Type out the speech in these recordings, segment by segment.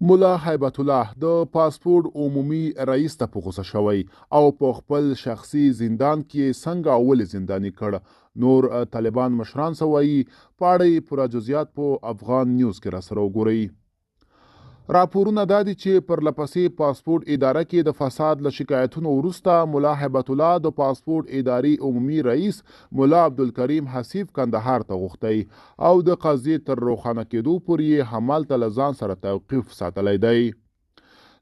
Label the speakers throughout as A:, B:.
A: ملا هیبت الله د پاسپورټ عمومي رئیس ته په غوسه شوی او په خپل شخصي زندان کې یې څنګه او ولې زنداني کړ؟ نور طالبان مشران څه وایي؟ په اړه یې پوره جزیات په افغان نیوز کې راسره وګورئ. راپورونه دا دي چې پرلپسې پاسپورټ اداره کې د فساد له شکایتونو وروسته ملا هیبت الله د پاسپورټ ادارې عمومي رئیس ملا عبدالکریم حسیف کندهار ته غوښتی او د قضیې تر روښانه کېدو پورې یې همالته له ځان سره توقیف ساتلی دی.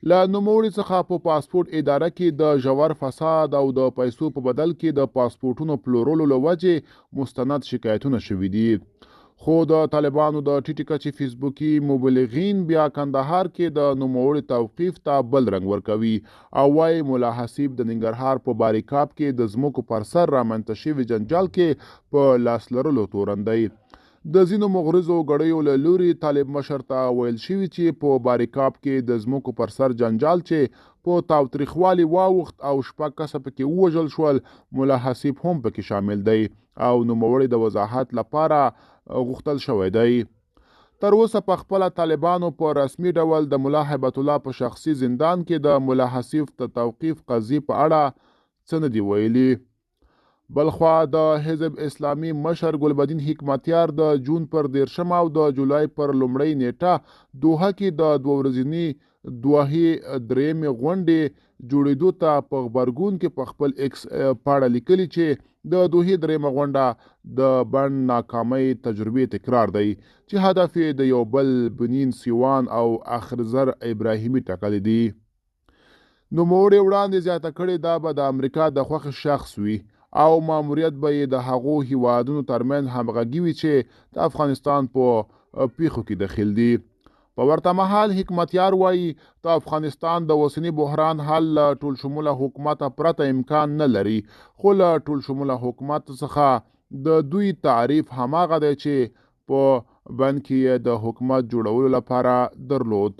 A: له نوموړي څخه په پاسپورټ اداره کې د ژور فساد او د پیسو په بدل کې د پاسپورټونو پلورلو له وجې مستند شکایتونه شوي دي. خو د طالبانو د ټیټې کچې فیسبوکي مبلغین بیا کندهار کې د نوموړي توقیف ته بل رنګ ورکوي او وایي ملا حسیب د ننګرهار په باریکاب کې د ځمکو پر سر رامنځته شوي جنجال کې په لاس لرلو تورن دی. د ځینو مغرضو ګړیو له لوري طالب مشر ته ویل شوي چې په باریکاب کې د ځمکو پر سر جنجال چې په تاوتریخوالي واوښت او 6 کسه پکې ووژل شول، ملا حسیب هم پکې شامل دی او نوموړی د وضاحت لپاره غوښتل شوی دی. تر اوسه په خپله طالبانو په رسمي ډول د ملا هیبت الله په شخصي زندان کې د ملا حسیف د توقیف قضیې په اړه څه نه دي ویلي. بلخوا د حزب اسلامي مشر ګلبدین حکمتیار د جون پر 30 او د جولای پر 1 نیټه دوحه کې د 2 ورځني دوحې درېیمې غونډې جوړېدو ته په غبرګون کې په خپل ایکس پاڼه لیکلي چې د دوحې درېیمه غونډه د بن ناکامۍ تجربې تکرار دی چې هدف یې د یو بل بنین سیوان او اخرزر ابراهیمي ټاکل دي. نوموړي وړاندې زیاته کړې دا به د امریکا د خوښې شخص وي او ماموریت به یې د هغو هیوادونو ترمنځ همغږي وي چې د افغانستان په پیښو کې دخیل دي. په ورته مهال حکمتیار وایي د افغانستان د اوسني بحران حل له ټولشموله حکومته پرته امکان نه لري، خو له ټولشموله حکومت څخه د دوی تعریف هماغه دی چې په بن کې یې د حکومت جوړولو لپاره درلود.